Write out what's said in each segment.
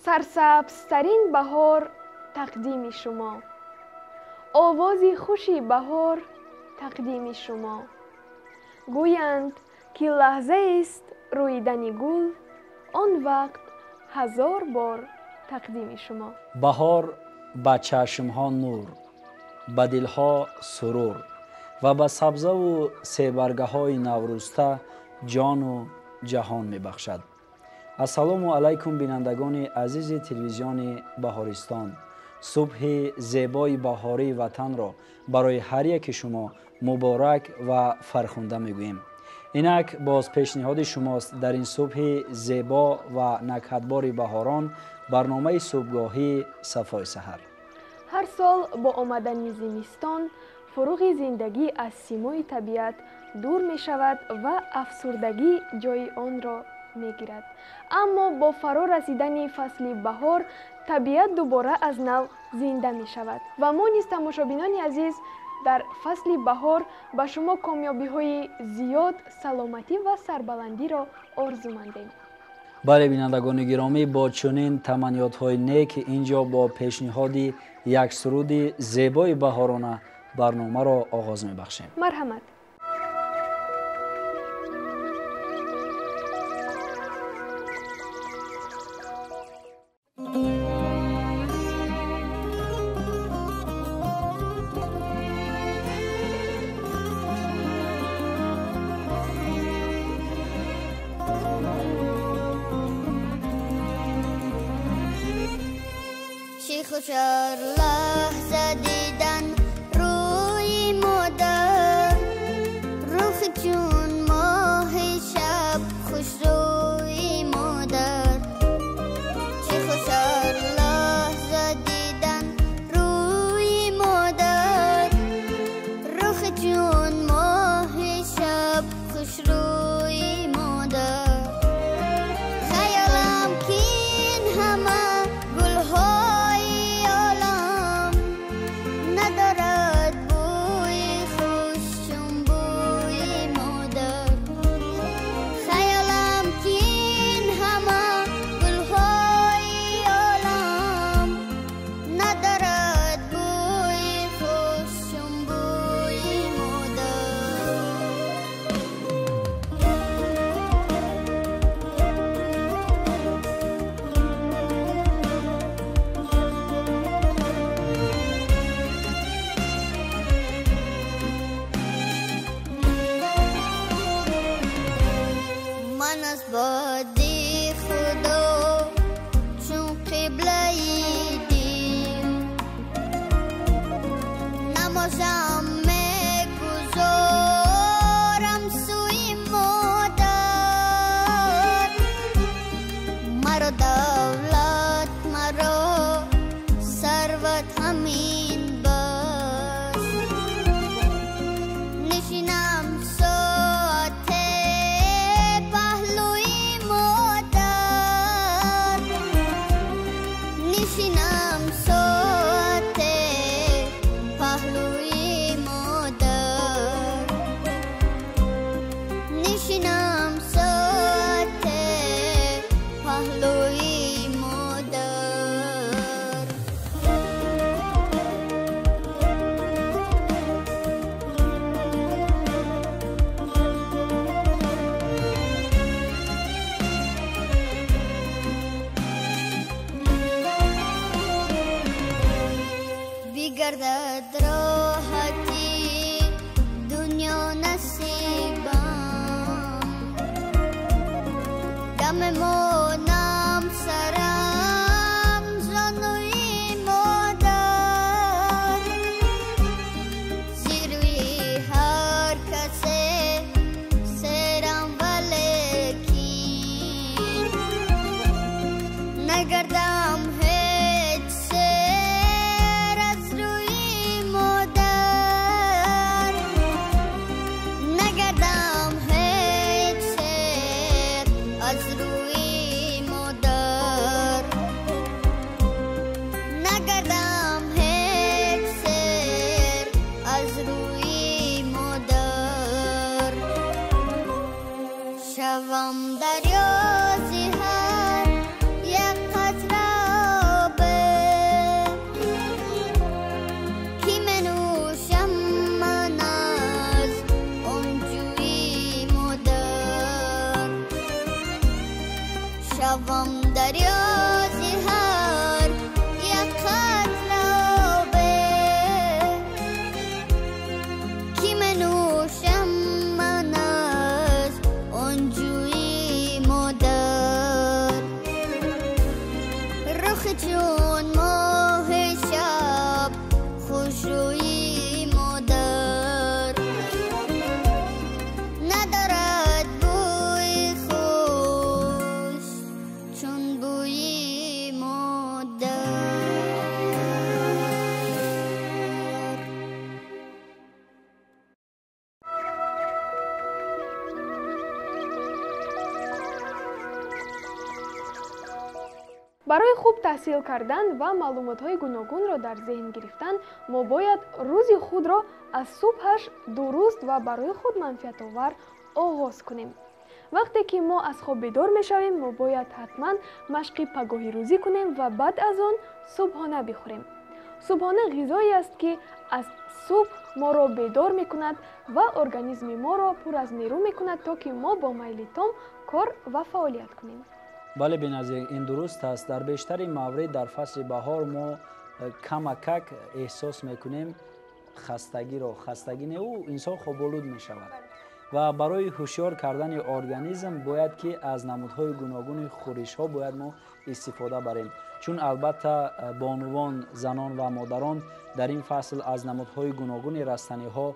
Сарсабзтарин баҳор тақдими шумо, овози хуши баҳор тақдими шумо. Гӯянд, ки лаҳзаест рӯидани гул, он вақт ҳазор бор тақдими шумо. Баҳор ба чашмҳо нур, ба дилҳо сурур ва ба сабзаву себаргаҳои наврӯзта ҷону ҷаҳон мебахшад. Ассалому алайкум, бинандагони азизи телевизиони Баҳористон. Субҳи зебои баҳории ватанро барои ҳар яки шумо муборак ва фархунда мегӯем. Инак боз пешниҳоди шумост дар ин субҳи зебо ва накҳатбори баҳорон барномаи субҳгоҳии Сафои саҳар. Ҳар сол бо омадани зимистон фуруғи зиндагӣ аз симои табиат дур мешавад ва афсурдагӣ ҷои онро мегирад. Аммо бо фаро расидани фасли баҳор табиат дубора аз нав зинда мешавад ва мо низ, тамошобинони азиз, дар фасли баҳор ба шумо комёбиҳои зиёд, саломатӣ ва сарбаландиро орзумандем. Бале, бинандагони гиромӣ, бо чунин таманниётҳои нек ин ҷо бо пешниҳоди як суруди зебои баҳорона барномаро оғоз мебахшем. Марҳамат. خوش لحظه دیدن روی مادر، رخ چون ماه شب خوش روی مادر. چه خوش لحظه دیدن روی مادر، رخ چون ماه شب خوش روی مادر. خیالم کین همه گلها بادی خدا چون قبله دین، نمازم میگذارم سوی مادر. مرا دولت، مرا ثروت همین بس، نشینم ساعت پهلوی مادر، نشینم ساعت پهلوی مادر، نشینم ساعت پهلوی مادر. بگردد راحتی دنیا نصیبم، دم مانم سرم زانوی مادر. زیروی هر کسی سرم ولیکین نگردم هیچ سر از روی مادر. Шӯхи чун моҳи шаб хушрӯи модар надорад бӯи хуш чун бӯи модар. Барои хуб таҳсил кардан ва маълумотҳои гуногунро дар зеҳн гирифтан мо бояд рӯзи худро аз субҳаш дуруст ва барои худ манфиатовар оғоз кунем. Вақте ки мо аз хоб бедор мешавем, мо бояд ҳатман машқи пагоҳирӯзӣ кунем ва баъд аз он субҳона бихӯрем. Субҳона ғизое аст, ки аз субҳ моро бедор мекунад ва организми моро пур аз нерӯ мекунад, то ки мо бо майли том кор ва фаъолият кунем. Бале, Беназир, ин дуруст аст. Дар бештари маврид дар фасли баҳор мо камакак эҳсос мекунем хастагиро. Хастагӣ не, ӯ инсон хоболуд мешавад ва барои ҳушёр кардани организм бояд ки аз намудҳои гуногуни хӯришҳо бояд мо истифода барем, чун албатта бонувон, занон ва модарон дар ин фасл аз намудҳои гуногуни растаниҳо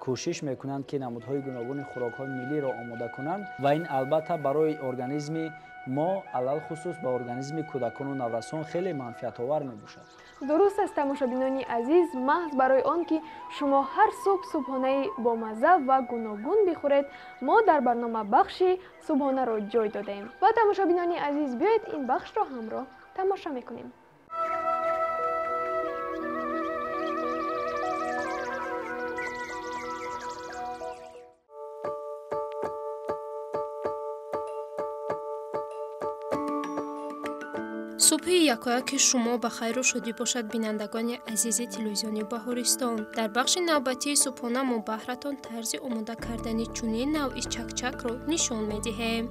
кӯшиш мекунанд, ки намудҳои гуногуни хӯрокҳои миллиро омода кунанд ва ин албатта барои организми мо, алалхусус ба организми кӯдакону наврасон хеле манфиатовар мебошад. Дуруст аст, тамошобинони азиз, маҳз барои он ки шумо ҳар субҳ субҳонаи бомазза ва гуногун бихӯред, мо дар барнома бахши субҳонаро ҷой додаем. Ва тамошобинони азиз, биёед ин бахшро ҳамроҳ тамошо мекунем. Субҳи якояки шумо ба хайру шодӣ бошад, бинандагони азизи телевизиони Баҳористон. Дар бахши навбатии субҳона мо баҳратон тарзи омода кардани чунин навъи чакчакро нишон медиҳем.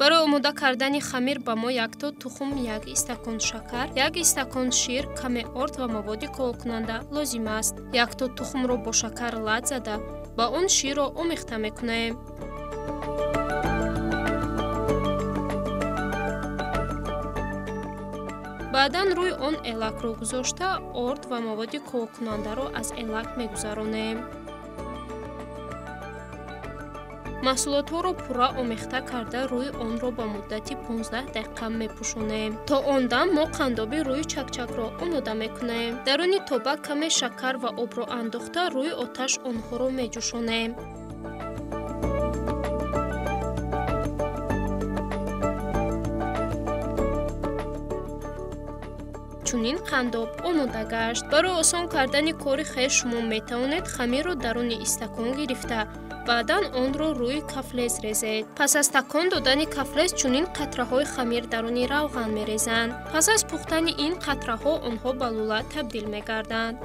Барои омода кардани хамир ба мо якто тухм, як истакон шакар, як истакон шир, каме орд ва маводи коҳкунанда лозим аст. Якто тухмро бо шакар лат зада ба он ширро омехта мекунем. Баъдан рӯи он элакро гузошта, орд ва маводи коҳкунандаро аз элак мегузаронем. Маҳсулотҳоро пурра омехта карда рӯи онро ба муддати 15 дақиқа мепӯшонем. То он дам мо қандоби рӯи чакчакро омода мекунем. Даруни тоба каме шакар ва обро андохта рӯи оташ онҳоро меҷӯшонем. Чунин қандоб омода гашт. Барои осон кардани кори хеш шумо метавонед хамирро даруни истакон гирифта, баъдан онро рӯи кафлез резед. Пас аз такон додани кафлез чунин қатраҳои хамир даруни равған мерезанд. Пас аз пухтани ин қатраҳо онҳо ба лула табдил мегарданд.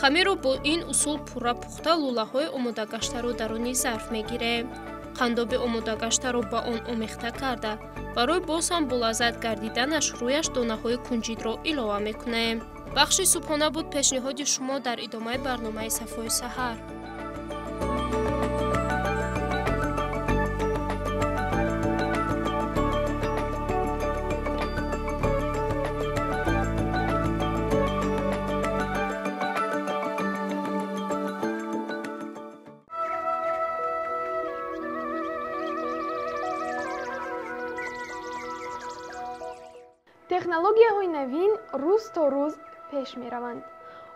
Хамирро бо ин усул пурра пухта лулаҳои омодагаштаро даруни зарф мегирем. Қандоби омодагаштаро ба он омехта карда, барои боз ҳам болаззат гардиданаш рӯяш донаҳои кунҷидро илова мекунем. Бахши субҳона буд пешниҳоди шумо дар идомаи барномаи Сафои саҳар. Технологияҳои навин рӯз то рӯз пеш мераванд.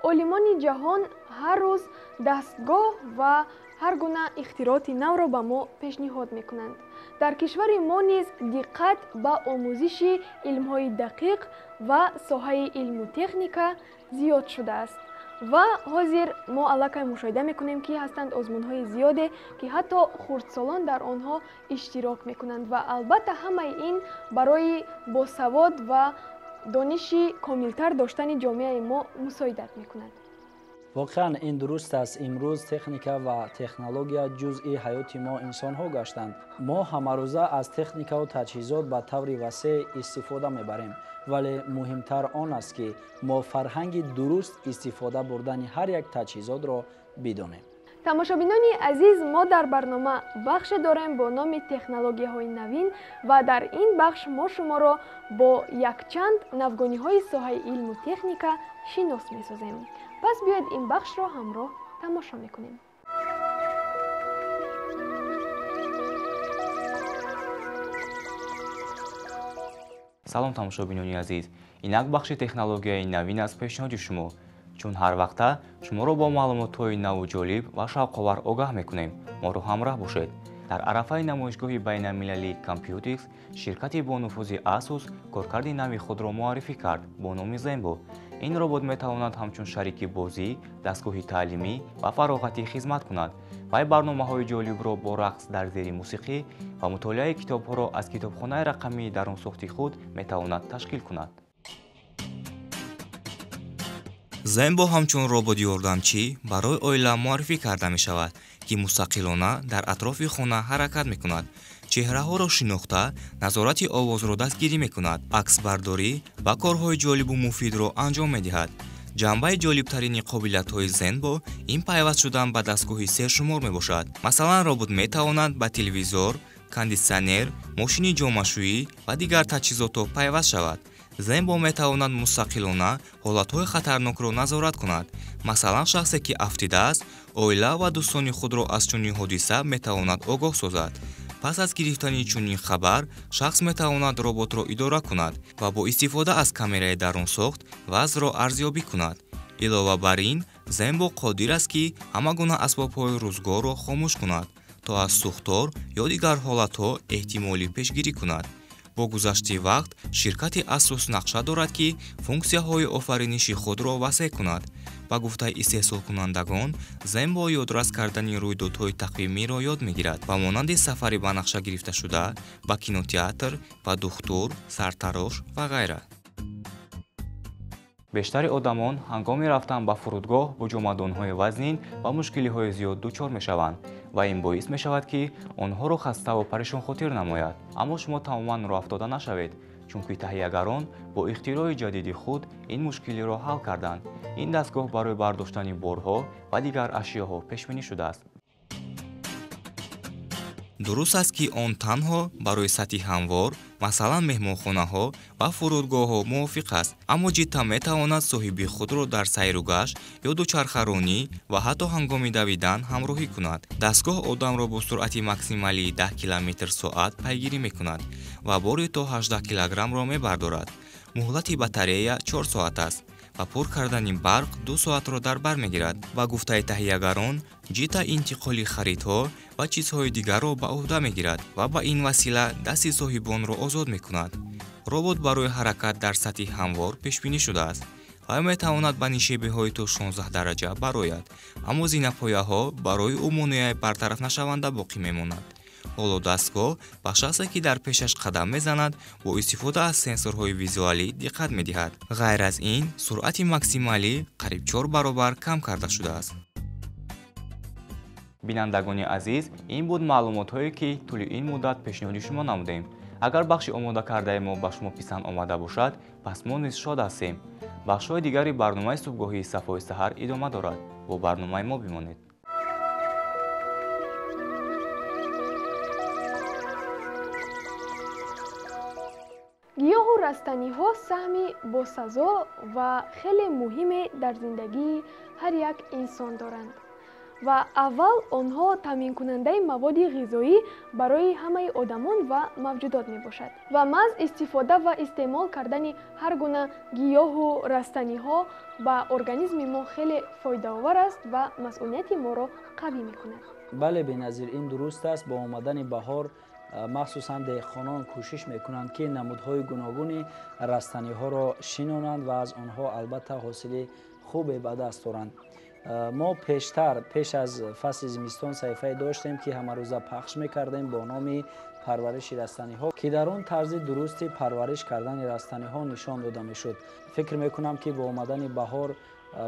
Олимони ҷаҳон ҳар рӯз дастгоҳ ва ҳар гуна ихтирооти навро ба мо пешниҳод мекунанд. Дар кишвари мо низ диққат ба омӯзиши илмҳои дақиқ ва соҳаи илму техника зиёд шудааст. Ва ҳозир мо аллакай мушоҳида мекунем, ки ҳастанд озмунҳои зиёде, ки ҳатто хурдсолон дар онҳо иштирок мекунанд ва албатта ҳамаи ин барои босавод ва дониши комилтар доштани ҷомеаи мо мусоидат мекунад. Воқеан ин дуруст аст. Имрӯз техника ва технология ҷузъи ҳаёти мо инсонҳо гаштанд. Мо ҳамарӯза аз техникаву таҷҳизот ба таври васеъ истифода мебарем, вале муҳимтар он аст, ки мо фарҳанги дуруст истифода бурдани ҳар як таҷҳизотро бидонем. Тамошобинони азиз, мо дар барнома бахше дорем бо номи технологияҳои навин ва дар ин бахш мо шуморо бо якчанд навгониҳои соҳаи илму техника шинос месозем. Пас биёед ин бахшро ҳамроҳ тамошо мекунем. Салом, тамошобинони азиз. Инак бахши технологияи навин аз пешниҳоди шумо. Чун ҳар вақта шуморо бо маълумотҳои наву ҷолиб ва шавқовар огаҳ мекунем. Моро ҳамроҳ бошед. Дар арафаи намоишгоҳи байналмилалии Computex ширкати бонуфузи Asus коркарди нави худро муаррифӣ кард бо номи Zenbo. Ин робот метавонад ҳамчун шарики бозӣ, дастгоҳи таълимӣ ва фароғатӣ хизмат кунад. Вай барномаҳои ҷолибро бо рақс дар зери мусиқӣ ва мутолиаи китобҳоро аз китобхонаи рақамии дарунсохти худ метавонад ташкил кунад. Zenbo ҳамчун роботи ёрдамчӣ барои оила муаррифӣ карда мешавад, ки мустақилона дар атрофи хона ҳаракат мекунад, чеҳраҳоро шинохта, назорати овозро дастгирӣ мекунад, аксбардорӣ ва корҳои ҷолибу муфидро анҷом медиҳад. Ҷанбаи ҷолибтарини қобилиятҳои Zenbo ин пайваст шудан ба дастгоҳи сершумор мебошад. Масалан, робот метавонад ба телевизор, кондитсионер, мошини ҷомашӯӣ ва дигар таҷҳизотҳо пайваст шавад. Zenbo метавонад мустақилона ҳолатҳои хатарнокро назорат кунад. Масалан, шахсе ки афтидааст, оила ва дӯстони худро аз чунин ҳодиса метавонад огоҳ созад. Пас аз гирифтани чунин хабар, шахс метавонад роботро идора кунад ва бо истифода аз камераи дарунсохт вазъро арзёбӣ кунад. Илова бар ин, Zenbo қодир аст, ки ҳама гуна асбобҳои рӯзгорро хомӯш кунад, то аз сӯхтор ё дигар ҳолатҳо эҳтимолӣ пешгирӣ кунад. Бо гузашти вақт ширкати Asus нақша дорад, ки функсияҳои офариниши худро васеъ кунад. Ба гуфтаи истеҳсолкунандагон, Zenbo ёдрас кардани рӯйдодҳои тақвимиро ёд мегирад ва монанди сафари ба нақша гирифташуда ба кинотеатр, ба духтур, сартарош ва ғайра. Бештари одамон ҳангоми рафтан ба фурудгоҳ бо ҷомадонҳои вазнин ва мушкилиҳои зиёд дучор мешаванд ва ин боис мешавад, ки онҳоро хаставу парешонхотир намояд. Аммо шумо тамоман роҳафтода нашавед, чунки таҳиягарон бо ихтирои ҷадиди худ ин мушкилиро ҳал карданд. Ин дастгоҳ барои бардоштани борҳо ва дигар ашёҳо пешбинӣ шудааст. Дуруст аст, ки он танҳо барои сатҳи ҳамвор, масалан меҳмонхонаҳо ва фурудгоҳҳо мувофиқ аст, аммо ҷитта метавонад соҳиби худро дар сайругашт ё дучархаронӣ ва ҳатто ҳангоми давидан ҳамроҳӣ кунад. Дастгоҳ одамро бо суръати максималии 10 км/соат пайгирӣ мекунад ва бори то 18 килограммро мебардорад. Муҳлати батарея 4 соат аст ва пур кардани барқ 2 соатро дар бар мегирад. Ба гуфтаи таҳиягарон, ҷита интиқоли харидҳо ва чизҳои дигарро ба ӯҳда мегирад ва ба ин васила дасти соҳибонро озод мекунад. Робот барои ҳаракат дар сатҳи ҳамвор пешбинӣ шудааст ва метавонад ба нишебиҳои то 16 дараҷа барояд, аммо зинапояҳо барои ӯ монеаи бартарафнашаванда боқӣ мемонад. Ҳоло дастгоҳ ба шахсе, ки дар пешаш қадам мезанад, бо истифода аз сенсорҳои визуалӣ диққат медиҳад. Ғайр аз ин, суръати максималӣ қариб 4 баробар кам карда шудааст. Бинандагони азиз, ин буд маълумотҳое, ки тӯли ин муддат пешниҳоди шумо намудем. Агар бахши омода кардаи мо ба шумо писанд омада бошад, пас мо низ шод ҳастем. Бахшҳои дигари барномаи субҳгоҳии Сафои саҳар идома дорад. Бо барномаи мо бимонед. Гиёҳу растаниҳо саҳми босазо ва хеле муҳиме дар зиндагии ҳар як инсон доранд ва аввал онҳо таъминкунандаи маводи ғизоӣ барои ҳамаи одамон ва мавҷудот мебошад ва маҳз истифода ва истеъмол кардани ҳар гуна гиёҳу растаниҳо ба организми мо хеле фоидаовар аст ва масъулияти моро қавӣ мекунад. Бале, Беназир, ин дуруст аст. Бо омадани баҳор махсусан деҳқонон кӯшиш мекунанд, ки намудҳои гуногуни растаниҳоро шинонанд ва аз онҳо албатта ҳосили хубе ба даст оранд. Мо пештар пеш аз фасли зимистон саҳифае доштем, ки ҳамарӯза пахш мекардем бо номи парвариши растаниҳо, ки дар он тарзи дурусти парвариш кардани растаниҳо нишон дода мешуд. Фикр мекунам, ки бо омадани баҳор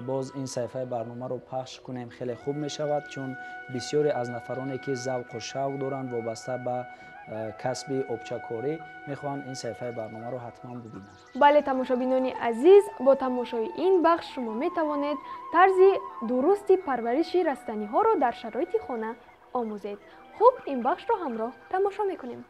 Боз ин саҳифаи барномаро пахш кунем, хеле хуб мешавад, чун бисёре аз нафароне ки завқу шавқ доранд вобаста ба касби обчакорӣ мехоҳанд ин саҳифаи барномаро ҳатман бибинанд. Бале, тамошобинони азиз, бо тамошои ин бахш шумо метавонед тарзи дурусти парвариши растаниҳоро дар шароити хона омӯзед. Хуб, ин бахшро ҳамроҳ тамошо мекунем.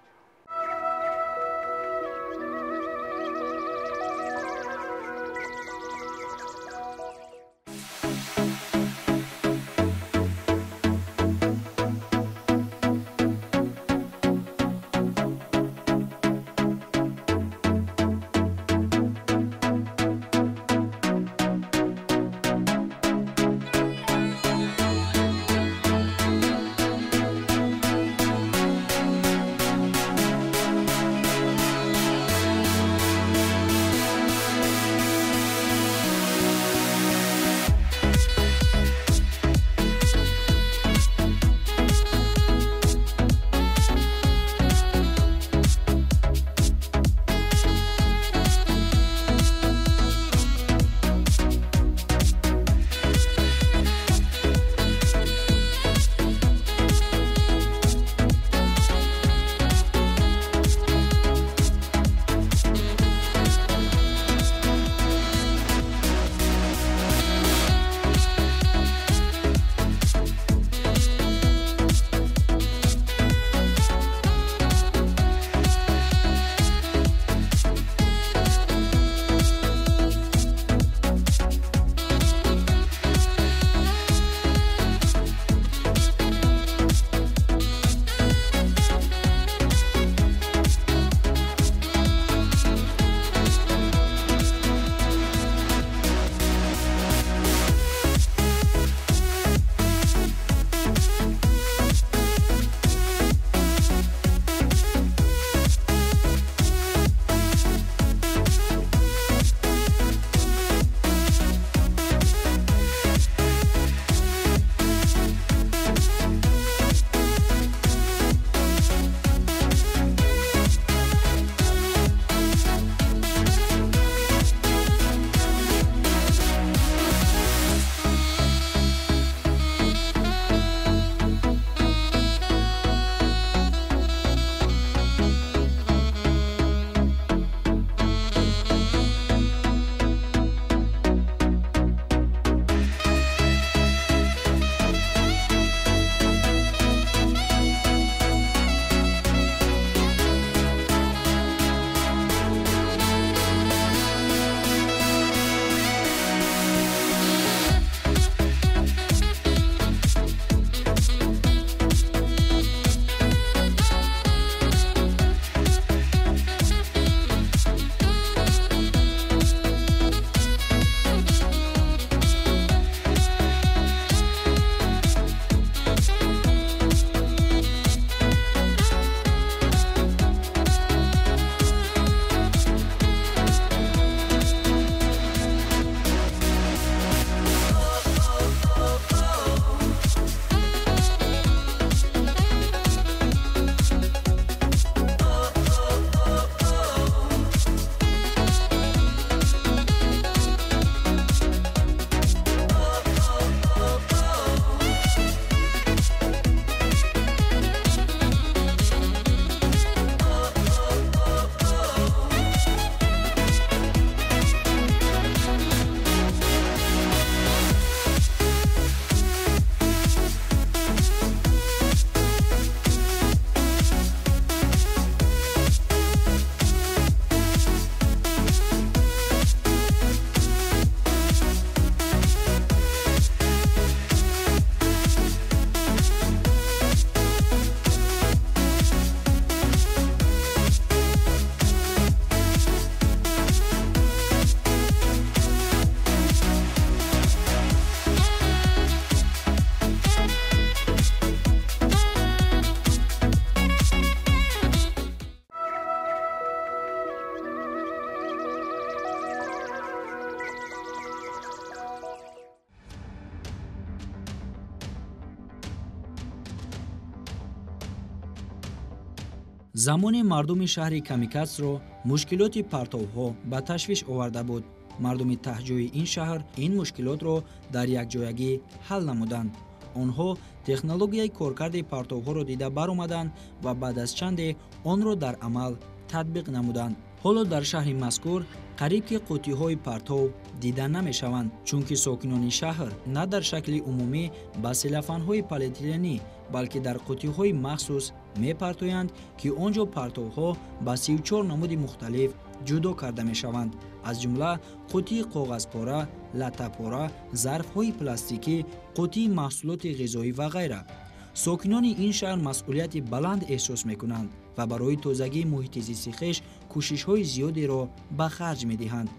Замоне мардуми шаҳри Камикатсро мушкилоти партовҳо ба ташвиш оварда буд. Мардуми таҳҷои ин шаҳр ин мушкилотро дар якҷоягӣ ҳал намуданд. Онҳо технологияи коркарди партовҳоро дида баромаданд ва баъд аз чанде онро дар амал татбиқ намуданд. Ҳоло дар шаҳри мазкур қариб ки қуттиҳои партов дида намешаванд, чунки сокинони шаҳр на дар шакли умумӣ ба селофанҳои полиэтиленӣ, балки дар қуттиҳои махсус мепартоянд, ки он ҷо партовҳо ба 34 намуди мухталиф ҷудо карда мешаванд, аз ҷумла қуттии коғазпора, латтапора, зарфҳои пластикӣ, қуттии маҳсулоти ғизоӣ ва ғайра. Сокинони ин шаҳр масъулияти баланд эҳсос мекунанд ва барои тозагии муҳити зисти хеш кӯшишҳои зиёдеро ба харҷ медиҳанд.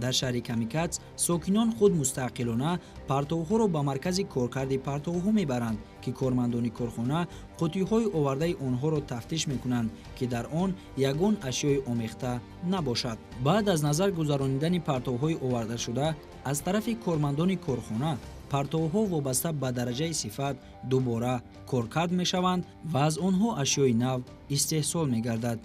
Дар шаҳри Камикац сокинон худ мустақилона партовҳоро ба маркази коркарди партовҳо мебаранд, ки кормандони корхона қуттиҳои овардаи онҳоро тафтиш мекунанд, ки дар он ягон ашёи омехта набошад. Баъд аз назар гузаронидани партовҳои овардашуда аз тарафи кормандони корхона, партовҳо вобаста ба дараҷаи сифат дубора коркард мешаванд ва аз онҳо ашёи нав истеҳсол мегардад.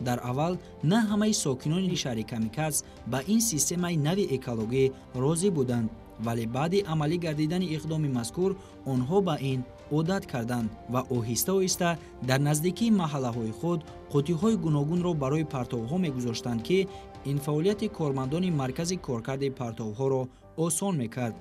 Дар аввал на ҳамаи сокинони шаҳри Камикац ба ин системаи нави экологӣ розӣ буданд, вале баъди амалӣ гардидани иқдоми мазкур онҳо ба ин одат карданд ва оҳиста-оҳиста дар наздикии маҳаллаҳои худ қуттиҳои гуногунро барои партовҳо мегузоштанд, ки ин фаъолияти кормандони маркази коркарди партовҳоро осон мекард.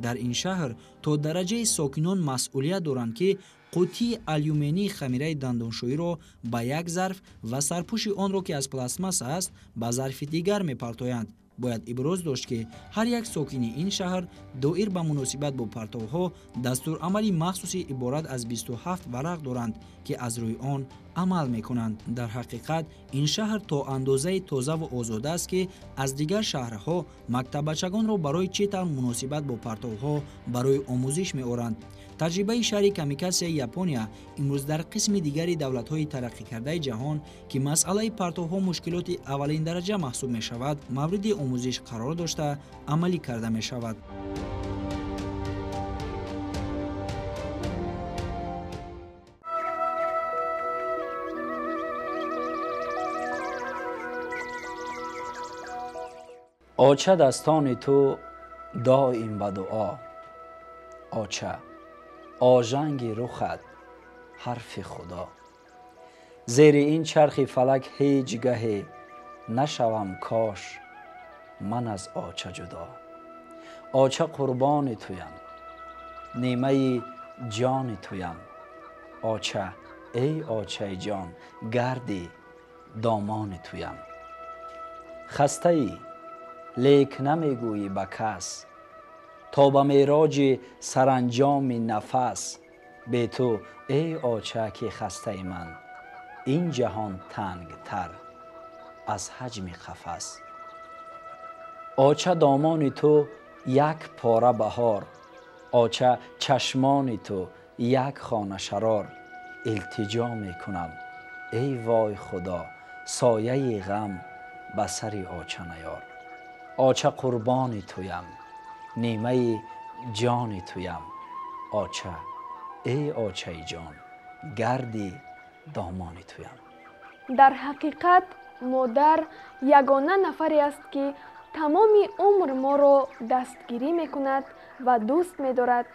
Дар ин шаҳр то дараҷаи сокинон масъулият доранд, ки қуттии алюминии хамираи дандоншӯиро ба як зарф ва сарпӯши онро, ки аз пластмасса аст, ба зарфи дигар мепартоянд. Бояд иброз дошт, ки ҳар як сокини ин шаҳр доир ба муносибат бо партовҳо дастурамали махсуси иборат аз 27 варақ доранд, ки аз рӯи он амал мекунанд. Дар ҳақиқат ин шаҳр то андозаи тозаву озода аст, ки аз дигар шаҳрҳо мактаббачагонро барои чӣ тавр муносибат бо партовҳо барои омӯзиш меоранд. Таҷрибаи шаҳри Камикасияи Япония имрӯз дар қисми дигари давлатҳои тараққикардаи ҷаҳон, ки масъалаи партовҳо мушкилоти аввалин дараҷа маҳсуб мешавад, мавриди омӯзиш қарор дошта амалӣ карда мешавад. Оча дастони ту доим ба дуо, оча ожанги рухат ҳарфи худо. Зери ин чархи фалак ҳеҷ гаҳе нашавам кош ман аз оча ҷудо. Оча қурбони туям, нимаи ҷони туям. Оча эй очаи ҷон, гарди домони туям. Хастаӣ лек намегӯӣ ба кас, то ба мероҷи саранҷоми нафас. Бе ту эй оча ки хастаи ман, ин ҷаҳон тангтар аз ҳаҷми қафас. Оча домони ту як пора баҳор, оча чашмони ту як хона шарор. Илтиҷо мекунам эй вой худо, сояи ғам ба сари оча наёр. Оча қурбони туям, нимаи Ҷони туям оча, эй очаи ҷон, гарди домони туям. Дар ҳақиқат модар ягона нафаре аст, ки тамоми умр моро дастгирӣ мекунад ва дӯст медорад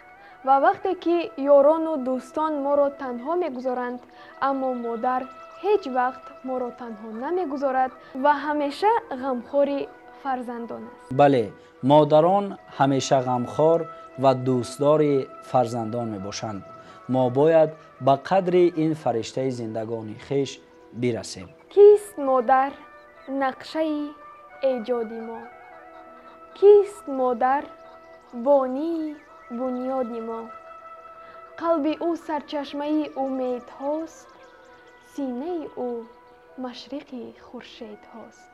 ва вақте ки ёрону дӯстон моро танҳо мегузоранд, аммо модар ҳеҷ вақт моро танҳо намегузорад ва ҳамеша ғамхори фарзандон аст. Бале, модарон ҳамеша ғамхор ва дӯстдори фарзандон мебошанд. Мо бояд ба қадри ин фариштаи зиндагони хеш бирасем. Кист модар нақшаи эҷоди мо? Кист модар бонии бунёди мо? Қалби ӯ сарчашмаи умедҳост, синаи ӯ машриқи хуршедҳост.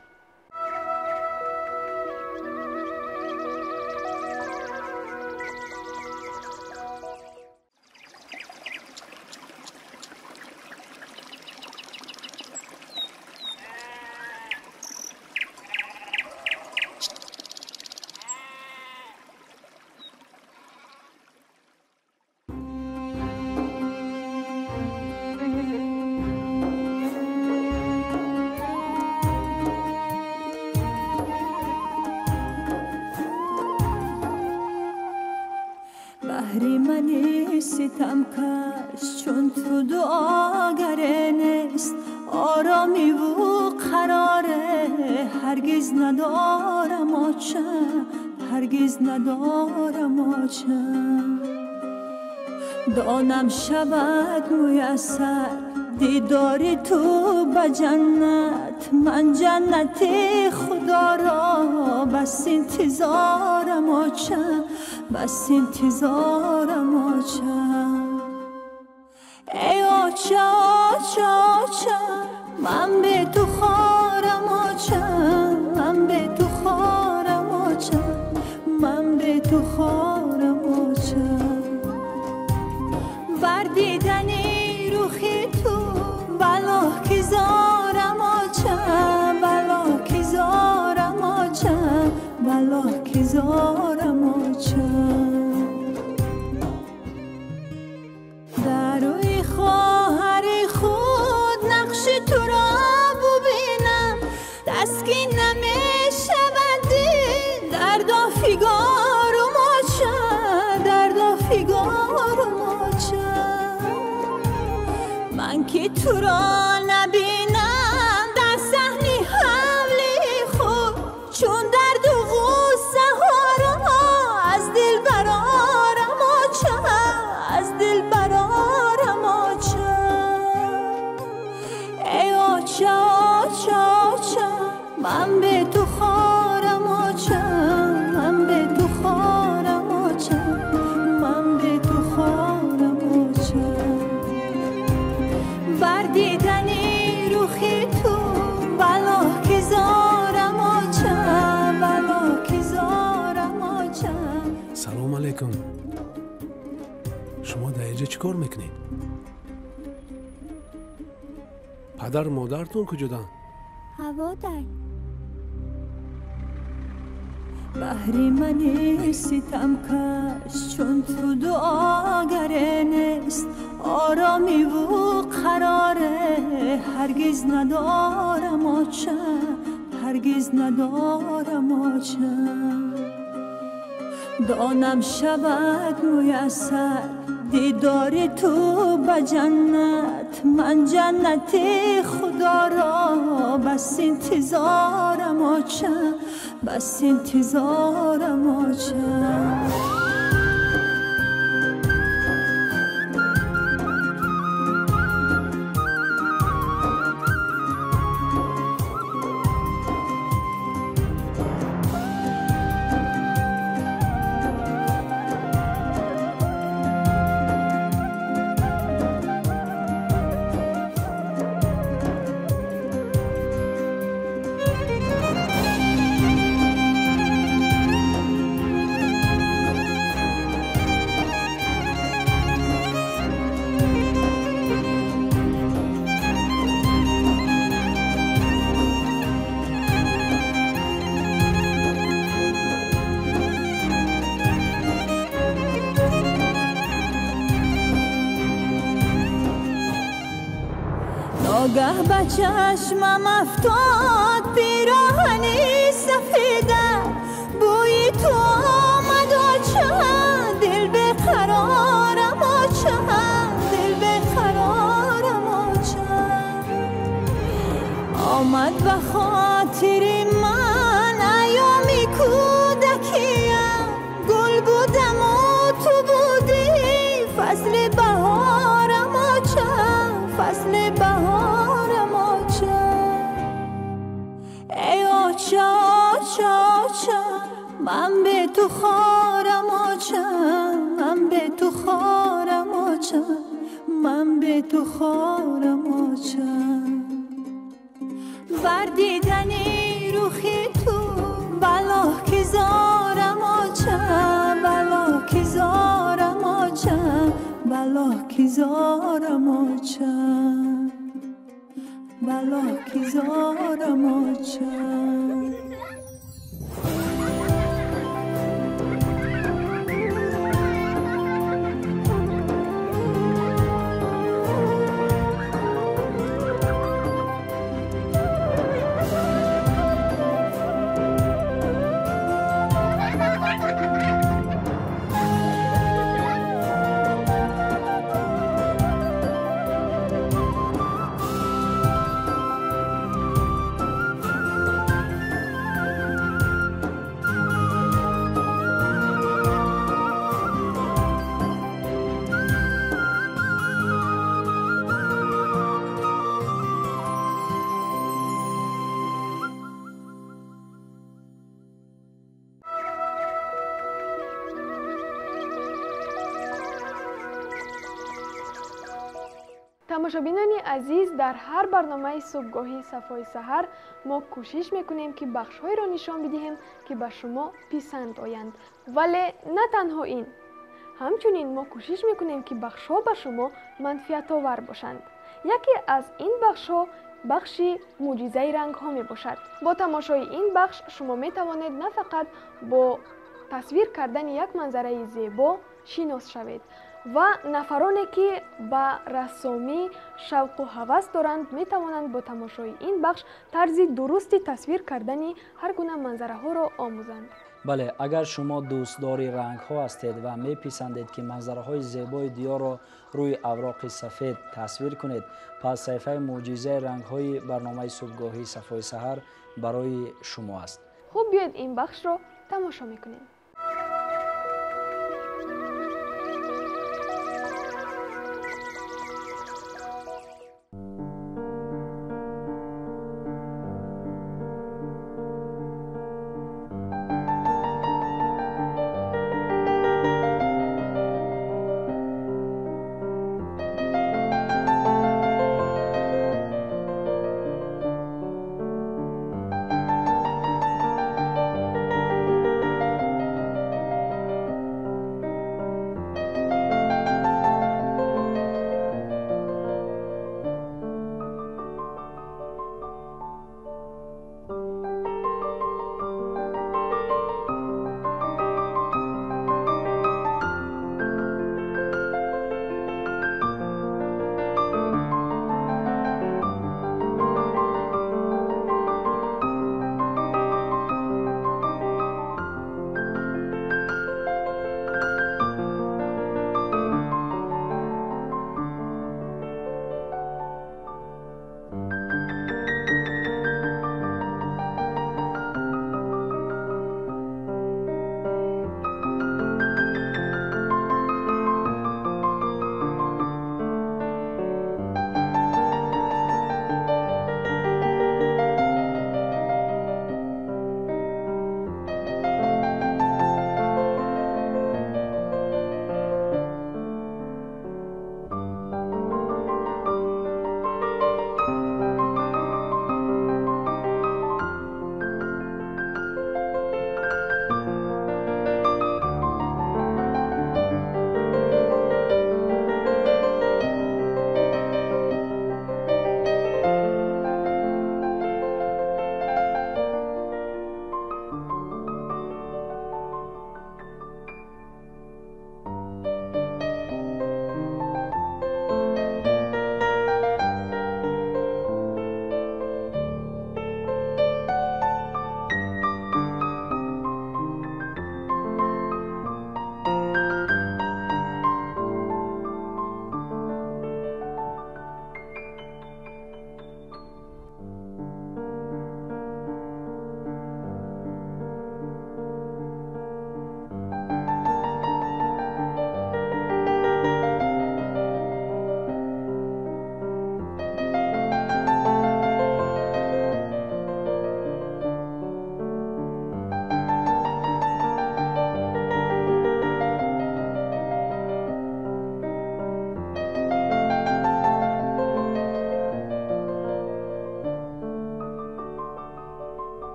Баҳри мани ситамкаш чун ту дуогаре нест, оромиву қароре ҳаргиз надорам оча, ҳаргиз надорам оча. Донам шавад муяссар дидори ту ба ҷаннат, ман ҷаннати худоро бас интизорам оча, бас интизорам оча. Эй оча, оча, оча, ман бе ту хорам оча, ман бе ту хорам оча, ман бе ту хорам оча. Бар дидани рухи ту валлоҳ ки зорам оча, валлоҳ ки зорам оча, валлоҳ ки зорам оча. Дар рӯи хоҳари худ нақши туро бубинам, таскин намешавад дил дарду фигорум оча, дарду фигорум оча. Ман ки туро набинам дар саҳни ҳавлии худ, чун дарду ғуссаҳоро аз дил барорам оча, аз дил барорам оча. Эй оча, оча, оча, ман бе ту хорам оча, ман бе ту хорам оча, ман бе ту хорам оча. Бар дидани рухи ту валлоҳ ки зорам оча, валлоҳ ки зорам оча. Салом алейкум. Шумо дар инҷа чӣ кор мекунед? Падару модаратон куҷоданд? Ҳаводай. Баҳри мани ситамкаш чун ту дуогаре нест, оромиву қароре ҳаргиз надорам оча, ҳаргиз надорам оча. Донам шавад муяссар дидори ту ба ҷаннат, ман ҷаннати худоро бас интизорам оча, бас интизорам оча. Ногаҳ ба чашмам афтод пироҳани сафеда, бӯи ту омад оча, дил беқарорам оча, дил беқарорам оча. Омад ба хотири ман айёми кӯдакиям, гул будаму ту будӣ фасли баҳорам оча, фасли баҳорам оча. Эй оча, оча, оча, ман бе ту хорам оча, ман бе ту хорам оча, ман бе ту хорам оча. Бар дидани рухи ту балоҳ ки зорам оча, балоҳ ки зорам оча, балоҳ ки зорам оча, балоҳ ки зорам оча. Тамошобинони азиз, дар ҳар барномаи субҳгоҳии Сафои саҳар мо кӯшиш мекунем, ки бахшҳоеро нишон бидиҳем, ки ба шумо писанд оянд. Вале на танҳо ин, ҳамчунин мо кӯшиш мекунем, ки бахшҳо ба шумо манфиатовар бошанд. Яке аз ин бахшҳо бахши мӯъҷизаи рангҳо мебошад. Бо тамошои ин бахш шумо метавонед на фақат бо тасвир кардани як манзараи зебо шинос шавед ва нафароне, ки ба рассомӣ шавқу ҳавас доранд, метавонанд бо тамошои ин бахш тарзи дурусти тасвир кардани ҳар гуна манзараҳоро омӯзанд. Бале, агар шумо дӯстдори рангҳо ҳастед ва меписандед, ки манзараҳои зебои диёрро рӯи авроқи сафед тасвир кунед, пас саҳифаи мӯъҷизаи рангҳои барномаи субҳгоҳии Сафои саҳар барои шумо аст. Хуб, биёед ин бахшро тамошо мекунем.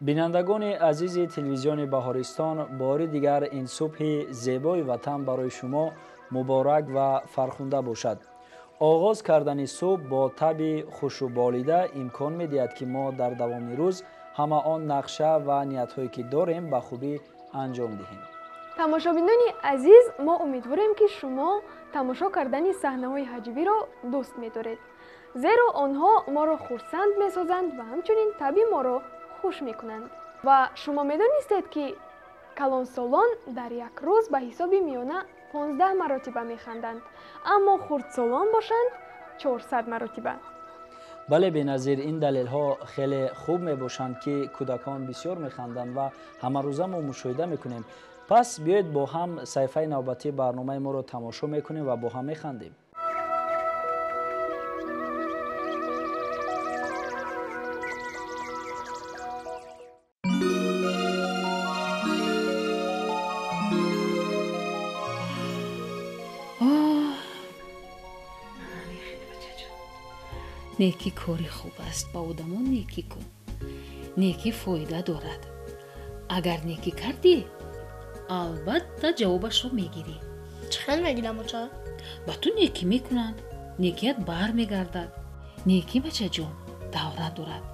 Бинандагони азизи телевизиони Баҳористон, бори дигар ин субҳи зебои ватан барои шумо муборак ва фархунда бошад. Оғоз кардани субҳ бо таби хушу болида имкон медиҳад, ки мо дар давоми рӯз ҳама он нақша ва ниятҳое ки дорем ба хубӣ анҷом диҳем. Тамошобинони азиз, мо умедворем, ки шумо тамошо кардани саҳнаҳои ҳаҷвиро дӯст медоред, зеро онҳо моро хурсанд месозанд ва ҳамчунин таби моро хуш мекунанд. Ва шумо медонистед, ки калонсолон дар як рӯз ба ҳисоби миёна 15 маротиба механданд, аммо хурдсолон бошанд 400 маротиба. Бале, Беназир, ин далелҳо хеле хуб мебошанд, ки кӯдакон бисёр механданд ва ҳамарӯза мо мушоҳида мекунем. Пас биёед бо ҳам саҳифаи навбатии барномаи моро тамошо мекунем ва бо ҳам механдем. Некӣ кори хуб аст, ба одамон некӣ кун. Некӣ фоида дорад. Агар некӣ кардӣ, албатта ҷавобашро мегирӣ. Чӣ хел мегирам, оча? Ба ту некӣ мекунанд, некият бармегардад. Некӣ, бачаҷон, давра дорад.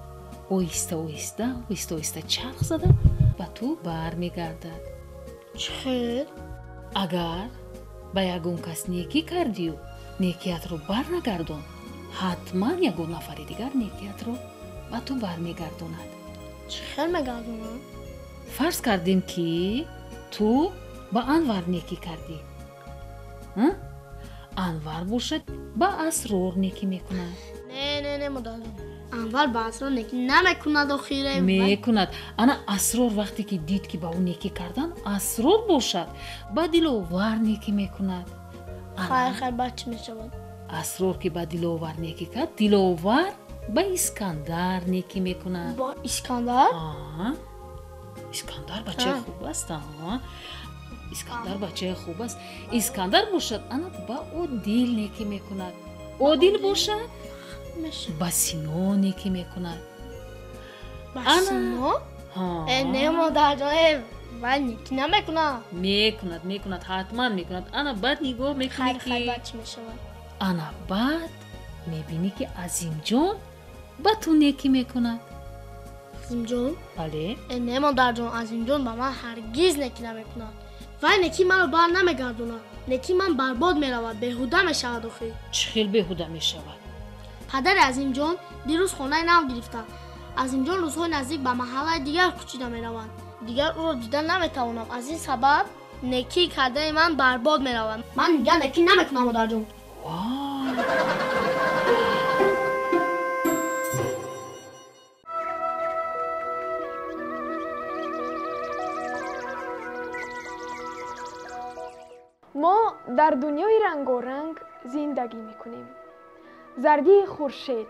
Оҳиста оҳиста, оҳиста оҳиста чарх зада ба ту бармегардад. Чӣ хел? Агар ба ягон кас некӣ кардию некиятро барнагардон, ҳатман ягон нафари дигар некиятро ба ту бармегардонад. Чӣ хел мегардонад? Фарз кардем, ки ту ба Анвар некӣ кардӣ. Анвар бошад, ба Асрор некӣ мекунад. Не, не, не, модарҷон, Анвар ба Асрор некӣ намекунад охире. Мекунад. Ана Асрор вақте ки дид, ки ба ӯ некӣ кардан, Асрор бошад, ба Диловар некӣ мекунад. Хайр, хайр, баъд чӣ мешавад? Асрор ки ба Диловар некӣ кард, Диловар ба Искандар некӣ мекунад. Ба Искандар? Искандар бачаи хуб аст. Искандар бачаи хуб аст. Искандар бошад, ана ба Одил некӣ мекунад. Одил бошад, ба Сино некӣ мекунад. Ба Сино? Не, модарҷон, вай некӣ намекунад. Мекунад, мекунад, ҳатман мекунад. Ана баъд нигоҳ мекунӣ, ки хайр, баъд чӣ мешавад? Ана баъд мебинӣ, ки Азимҷон ба ту некӣ мекунад. Азимҷон? Бале. Не, модарҷон, Азимҷон ба ман ҳаргиз некӣ намекунад. Вай некӣ маро бар намегардонад. Некӣ ман барбод меравад, беҳуда мешавад охир. Чӣ хел беҳуда мешавад? Падари Азимҷон дирӯз хонаи нав гирифтанд. Азимҷон рӯзҳои наздик ба маҳаллаи дигар кӯчида мераванд. Дигар ӯро дида наметавонам. Аз ин сабаб некӣ кардаи ман барбод меравад. Ман дигар некӣ намекунам, модарҷон. Мо дар дунёи рангоранг зиндагӣ мекунем. Зардии хуршед,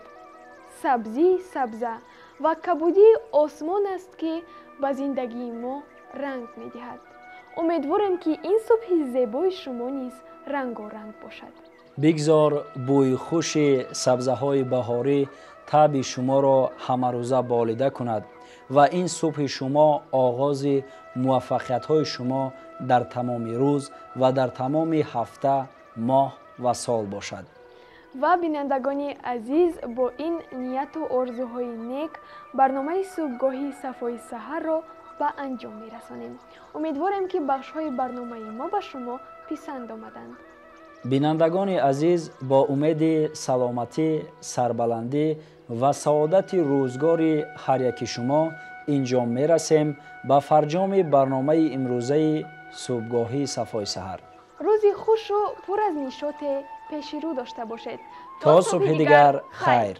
сабзии сабза ва кабудии осмон аст, ки ба зиндагии мо ранг медиҳад. Умедворем, ки ин субҳи зебои шумо низ рангоранг бошад. Бигзор бӯи хуши сабзаҳои баҳорӣ таби шуморо ҳамарӯза болида кунад ва ин субҳи шумо оғози муваффақиятҳои шумо дар тамоми рӯз ва дар тамоми ҳафта, моҳ ва сол бошад. Ва бинандагони азиз, бо ин нияту орзуҳои нек барномаи субҳгоҳи Сафои саҳарро ба анҷом мерасонем. Умедворем, ки бахшҳои барномаи мо ба шумо писанд омаданд. Бинандагони азиз, бо умеди саломатӣ, сарбаландӣ ва саодати рӯзгори ҳар яки шумо инҷо мерасем ба фарҷоми барномаи имрӯзаи субҳгоҳии Сафои саҳар. Рӯзи хушу пур аз нишоте пеши рӯ дошта бошед. То субҳи дигар, хайр.